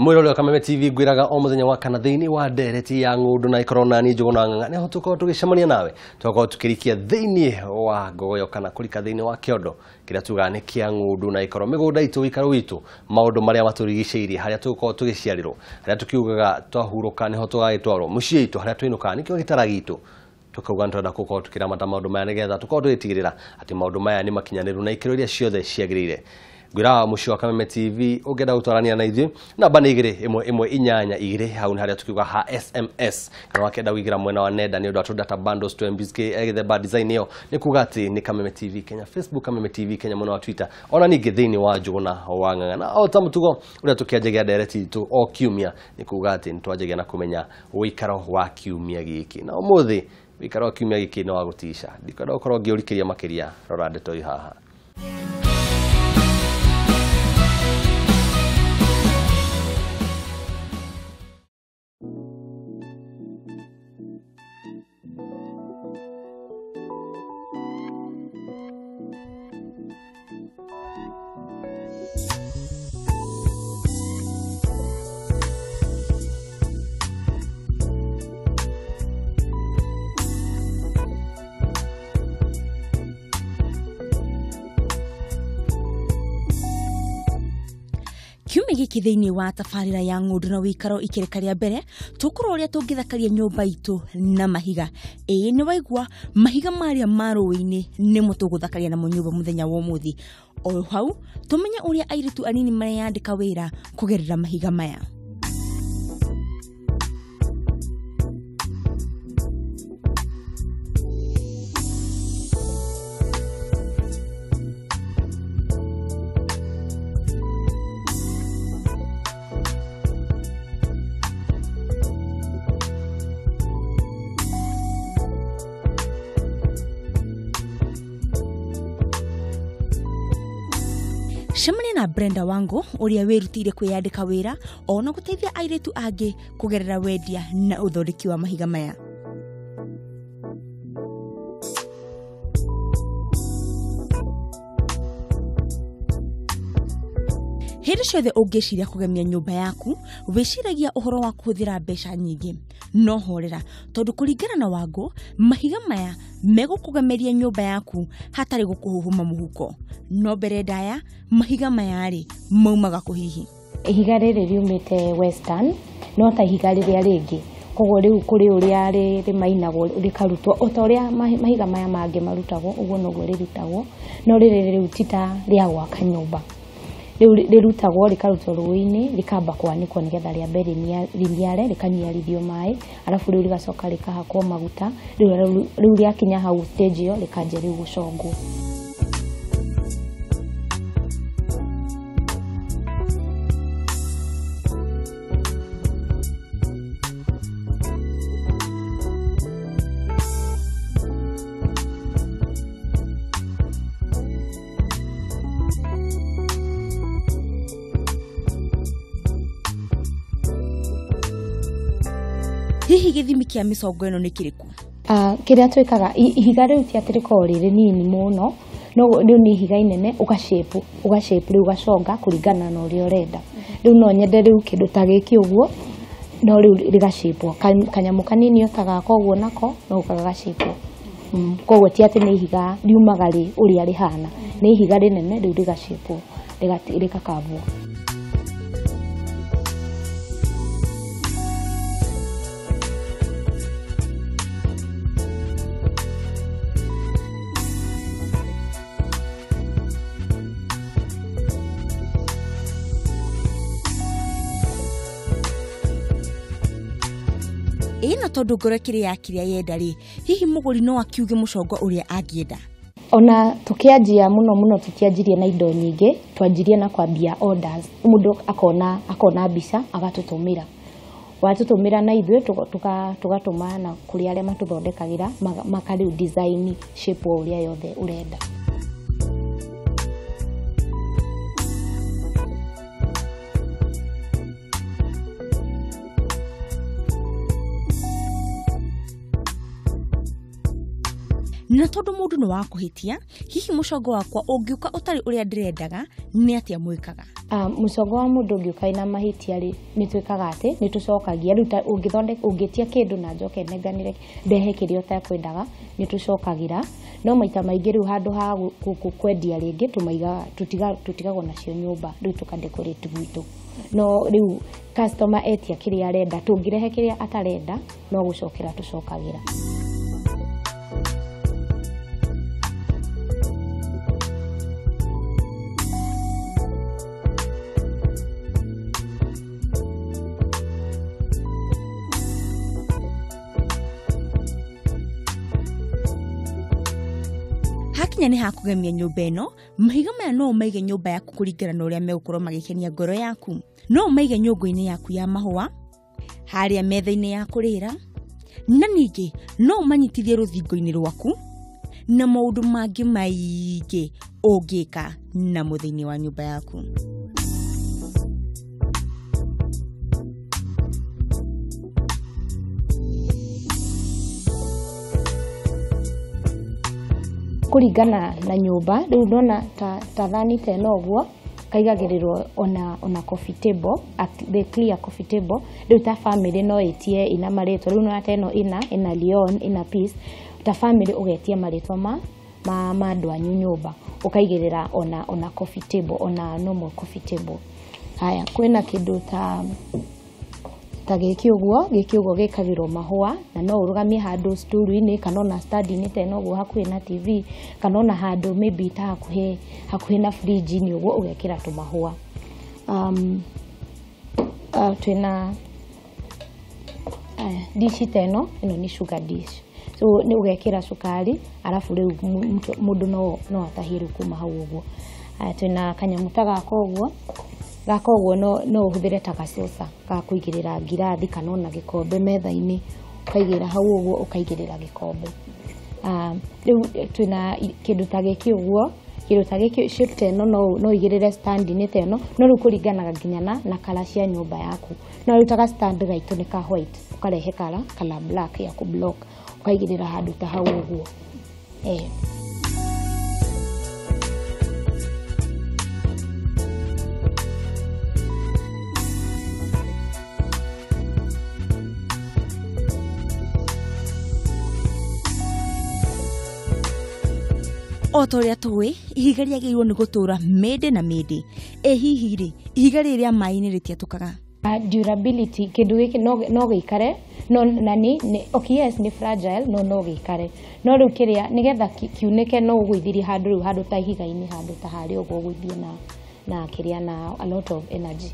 Mwirore wa Kameme TV ngwiraga o muthenya wa kana thiini wa ndereti ya ng'ũndũ na ikorwo nani Njũgũna Ng'ang'a niho tukorwo tugicemania nawe tugakorwo tukirikia thiini wa ngogoyo kana kurika thiini wa kiondo kiria tugaga ni kia ng'ũndũ na ikorwo migunda itu wikaro witu maundu maria maturigiceirie haria tugukorwo tugiciarirwo haria tukiugaga twahuruka niho tugagitwarwo mucii itu haria twinukaga nikio gitara gitu tukauga nitwenda gukorwo tukiramata maundu maya nigetha tukorwo tugitigirira ati maundu maya ni makinyaniru na ikiro iria ciothe ciagirire. Ngwiraga muciĩ wa Kameme TV ũngĩenda gũtwarania na ithuĩ namba nĩ 2 1 1 8 2 hau nĩ harĩa tukiuga ha SMS kana wakĩenda kũingĩra mwena wa nenda nĩ ũndũ wa tũ data bundles to MBK gĩthemba design ĩyo nĩ kuga atĩ nĩ Kameme TV Kenya Facebook, Kameme TV Kenya mwena wa Twitter ona ningĩ thĩinĩ wa Njũgũna wa Ng'ang'a. Na o ta mũtugo ũrĩa tũkĩanjagia ndereti itũ o kiumia nĩ kuga atĩ nĩ twanjagia na kũmenya ũikaro wa kiumia gĩkĩ, na ũmũthĩ ũikaro wa kiumia gĩkĩ nĩ wa gũticia. Ndikwenda gũkorwo ngĩũrikĩria makĩria, rora ndeto ii haha. Kiumia gĩkĩ thĩinĩ wa tabarĩra ya ng'ũndũ na wĩikaro ikĩrĩka rĩa mbere tũkũrora ũrĩa tũngĩthakaria nyũmba itũ na mahiga. Ĩĩ nĩ waigua mahiga marĩa ma rũĩ-inĩ nĩmo tũgũthakaria namo nyũmba mũthenya wa ũmũthĩ. O hau tũmenye ũrĩa airĩtu anini mareyandĩka wĩra kũgerera mahiga maya. Cemania na Brenda Wango ũrĩa wĩrutĩire kwĩyandĩka wĩra ona gũteithia airĩtu angĩ kũgerera wendia na ũthondeki wa mahiga maya. Hĩndĩ ciothe ũngĩciria kũgemia nyũmba yaku wĩciragia ũhoro wa kũhũthĩra mbeca nyingĩ, no horera tondũ kũringana na Wango mahiga maya megũkũgemeria nyũmba yaku hatarĩ gũkũhuhuma mũhuko. No mbere ndaya mahiga maya rĩ maumaga kũ hihi? Ihiga rĩrĩ riumĩte Western no ta ihiga rĩrĩa rĩngĩ, koguo rĩu kũrĩ ũrĩa rĩmainagwo rĩkarutwo o ta ũrĩa mahiga maya mangĩ marutagwo ũguo noguo rĩrutagwo, no rĩrĩ rĩu ti ta rĩa gwaka nyũmba. Rĩu rĩrutagwo rĩkarutwo rũĩ-inĩ rĩkamba kwanĩkwo nĩgetha rĩambe rĩniare rĩkaniarithio maĩ, arabu rĩu rĩgacoka rĩkahakwo maguta, rĩu rĩakinya hau stage ĩyo rĩkanjia rĩu gũcongwo. Hihi gĩthimi kĩa mĩcongo ĩno nĩ kĩrĩkũ? Kĩrĩa twĩkaga ihiga rĩu ti atĩ rĩkoragwo rĩ rĩnini mũno, no rĩu nĩ ihiga inene ũgashape rĩu ũgaconga kũringana na ũrĩa ũrenda. Rĩu no nyende rĩu kĩndũ ta gĩkĩ ũguo, no rĩu rĩgashapwo kanyamũ kanini o ta gaka ũguo nako no gagashapwo. Koguo ti atĩ nĩ ihiga riumaga rĩ ũrĩa rĩhana, nĩ ihiga rĩnene rĩu rĩgashapwo rĩgakabwo. Ĩno tondũ ngoro ĩkĩrĩ ya kĩrĩa yenda rĩ, hihi mũgũri no akiuge mũcongo ũrĩa angĩenda? Ona tukianjia mũno mũno tũtianjirie na indo nyingĩ, twanjirie na kwambia orders. Mũndũ akona mbica agatũtũmĩra, watũtũmĩra na ithuĩ tũgatũma na kũrĩ arĩa matũthondekagĩra maka rĩu design shape o ũrĩa yothe ũrenda. Na tondũ mũndũ nĩ wa kũhĩtia, hihi mũcongo wakwa ũngĩũka ũtarĩ ũrĩa ndĩrendaga, nĩ atĩa mwĩkaga? Mũcongo wa mũndũ ũngĩũka wĩna mahĩtia rĩ, nĩ twĩkaga atĩ nĩ tũcokagia. Rĩu ta ũngĩthondeka, ũngĩtia kĩndũ na njoke nenganĩre ndehe kĩrĩa ũtakwendaga, nĩ tũcokagĩra. No maita maingĩ rĩu handũ ha kwendia rĩngĩ, tũmaigaga, tũtigagwo nacio nyũmba, rĩu tũkadecorate gwitũ. No rĩu customer etia kĩrĩa arenda, tũngĩrehe kĩrĩa atarenda, no gũcokera tũcokagĩra. Hakinya nĩ hakũgemia nyũmba ĩno, mahiga maya no ũmaige nyũmba yaku kũringana na ũrĩa megũkorwo magĩkenia ngoro yaku. No ũmaige nyũngũ-inĩ yaku ya mahũa, harĩa metha-inĩ ya kũrĩra, na ningĩ no ũmanyitithie rũthingo-inĩ rwaku, na maũndũ mangĩ maingĩ ũngĩka namo thĩinĩ wa nyũmba yaku. Kũringana na nyũmba, rĩu ndona ta thani ta ĩno ũguo, kaigagĩrĩrwo ona coffee table, the clear coffee table. Rĩu ta family no ĩtie ĩna marĩtwa, rĩu nona ta ĩno ĩna Leon, ĩna Peace, ta family ũgetia marĩtwa ma andũ anyu nyũmba, ũkaigĩrĩra ona coffee table, ona normal coffee table. Haya, kwĩna kĩndũ ta gĩkĩ ũguo, gĩkĩ ũguo gĩkagĩrwo mahũa, na no ũrũgamie handũ sturu-inĩ kana ona stand-inĩ ta ĩno ũguo hakuhĩ na TV, kana ona handũ maybe ta hakuhĩ na fridge-inĩ ũguo ũgekĩra tũmahũa. Twĩna dish ta ĩno, ĩno nĩ sugar dish. So nĩ ũgekĩra cukari, arabu rĩu mũndũ no atahie rĩu kuma hau ũguo. Twĩna kanyamũ ta gaka ũguo, gaka ũguo no ũhũthĩre ta gacoca ga kũigĩrĩra ngirathi kana ona gĩkombe metha-inĩ, ũkaigĩrĩra hau ũguo, ũkaigĩrĩra gĩkombe. Rĩu twĩna kĩndũ ta gĩkĩ ũguo, kĩndũ ta gĩkĩ shape ta ĩno no ũigĩrĩre stand-inĩ ta ĩno, no rĩu kũringanaga nginya na colour cia nyũmba yaku. No rĩu ta ga stand gaitũ nĩ ka white, ũkarehe colour black ya kũ block, ũkaigĩrĩra handũ ta hau ũguo. O ta ũrĩa tũĩ, ihiga rĩagĩrĩirwo nĩ gũtũũra mĩndĩ na mĩndĩ. Ĩ hihi rĩ, ihiga rĩrĩ rĩa maĩ-inĩ rĩtiatũkaga? Durability, kĩndũ gĩkĩ no gĩikare, no na nĩ, okay, yes, nĩ fragile, no gĩikare. No rĩu kĩrĩa, nĩgetha kiunĩke no ũgũithirie handũ rĩu, handũ ta ihiga-inĩ, handũ ta harĩa ũguo ũgũithie na kĩrĩa na a lot of energy.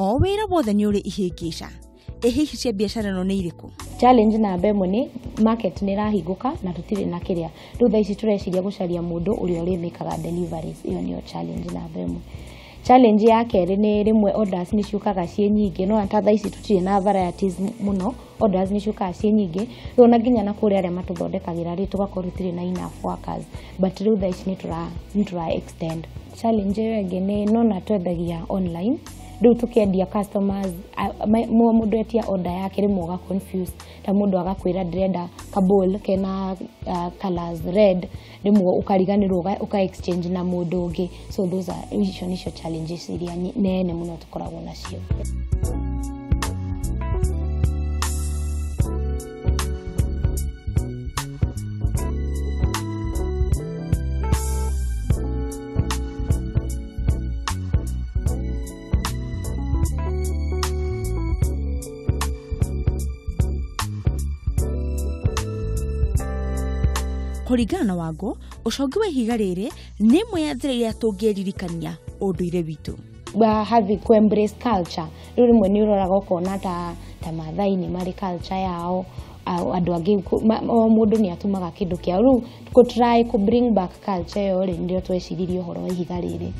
O wĩra wothe nĩ ũrĩ ihĩngĩca. Ĩ hihi cia biacara ĩno nĩ irĩkũ? Challenge namba ĩmwe nĩ market nĩ ĩrahingũka na tũtirĩ na kĩrĩa. Rĩu thaa ici tũreciria gũcaria mũndũ ũrĩa ũrĩmĩkaga deliveries. Ĩyo nĩyo challenge namba ĩmwe. Challenge ya kerĩ nĩ rĩmwe orders nĩ ciũkaga ciĩ nyingĩ, no ta thaa ici tũtirĩ na varieties mũno, orders nĩ ciũkaga ciĩ nyingĩ. Rĩu ona nginya na kũrĩa arĩa matũthondekagĩra rĩ, tũgakorwo tũtirĩ na enough workers, but rĩu thaa ici nĩ tũra extend. Challenge ĩyo ĩngĩ nĩ nona twendagia online, rĩu tũkĩendia customers, mũndũ etia order yake rĩmwe ũga confuse, ta mũndũ agakwĩra ndĩrenda ka bowl kena colours red, rĩmwe ũkariganĩrwo ũka exchange na mũndũ ũngĩ. So those are, icio nĩcio challenges iria nene mũno tũkoragwo nacio. Kũringana na Wangũ, ũcongi wa ihiga rĩrĩ nĩ ĩmwe ya njĩra iria tũngĩririkania ũndũire witũ. Having ku embrace culture, rĩu rĩmwe nĩ ũroraga ũkona ta Maathai nĩ marĩ culture yao, andũ angĩ o mũndũ nĩ atũmaga kĩndũ kĩao. Rĩu kũ try kũ bring back culture ĩyo rĩ, nĩrĩo tweciririe ũhoro wa ihiga rĩrĩ.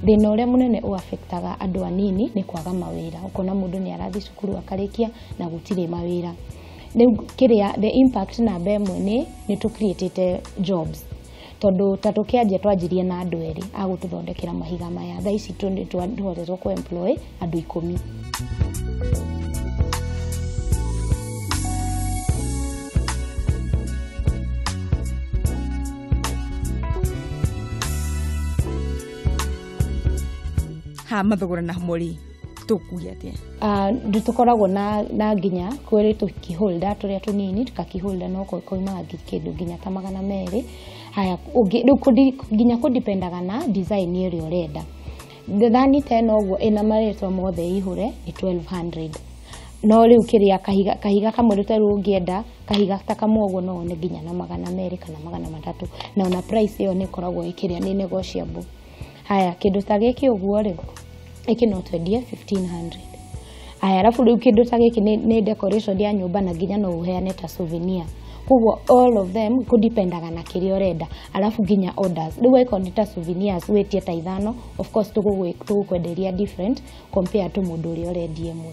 Thĩna ũrĩa mũnene ũaffectaga andũ anini nĩ kwaga mawĩra. Ũkona mũndũ nĩ arathiĩ cukuru akarĩkia na gũtirĩ mawĩra. Rĩu kĩrĩa the impact namba ĩmwe nĩ tũ create jobs, tondũ ta tũkĩanjia twanjirie na andũ erĩ a gũtũthondekera mahiga maya. Thaa ici tũhotetwo kũ employ andũ 10. Ha mathogora na mori tũkugia atĩa? Tũkoragwo na nginya kwĩrĩ tũkĩholda tũrĩa tũnini tũkakĩholda no koimaga kĩndũ nginya ta 200. Haya, rĩu nginya kũdipendaga na design ĩrĩa ũrenda. Thani ta ĩno ũguo ĩna marĩtwa mothe ihũre nĩ 1200. No rĩu kĩrĩa kahiga kamwe rĩu ta rĩu ũngĩenda kahiga ta kamwe ũguo no wone nginya na 200 kana 300, na ona price ĩyo nĩ ĩkoragwo ĩkĩrĩa nĩ negotiable. Haya, kĩndũ ta gĩkĩ ũguo rĩ, gĩkĩ no twendie 1500. Haya, arabu rĩu kĩndũ ta gĩkĩ nĩ decoration ya nyũmba na nginya no ũheane ta souvenir. Koguo all of them kũdipendaga na kĩrĩa ũrenda, arabu nginya orders. Rĩu angĩkorwo nĩ ta souvenirs wĩtie ta 5, of course tũgũkwenderia different compared to mũndũ ũrĩa ũrendia ĩmwe.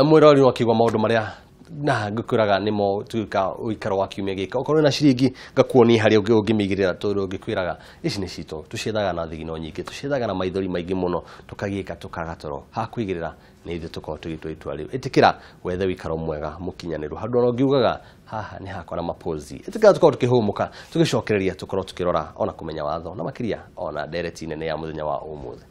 Mwirori wakiigua maundu maria na ngĩkwĩraga nĩmo tuĩka ũikaro wa kiumia gĩkĩ. Okorwo wĩna ciringi ngakuonia harĩa ũngĩmĩigĩrĩra, tondũ ngĩkwĩraga ici nĩ citũ, tũciethaga na thigino nyingĩ, tũciethaga na maithori maingĩ mũno, tũkagiĩka tũkaga toro. Ha kũigĩrĩra nĩ ithuĩ tũkorwo tũgĩtua itua rĩu. Ĩtĩkĩra wethe ũikaro mwega mũkinyanĩru, handũ ona ũngiugaga haha nĩ hakwa na mapozi. Ĩtĩkĩra tũkorwo tũkĩhũmũka, tũgĩcokereria, tũkorwo tũkĩrora ona kũmenya watho na makĩria ona ndereti nene ya mũthenya wa ũmũthĩ.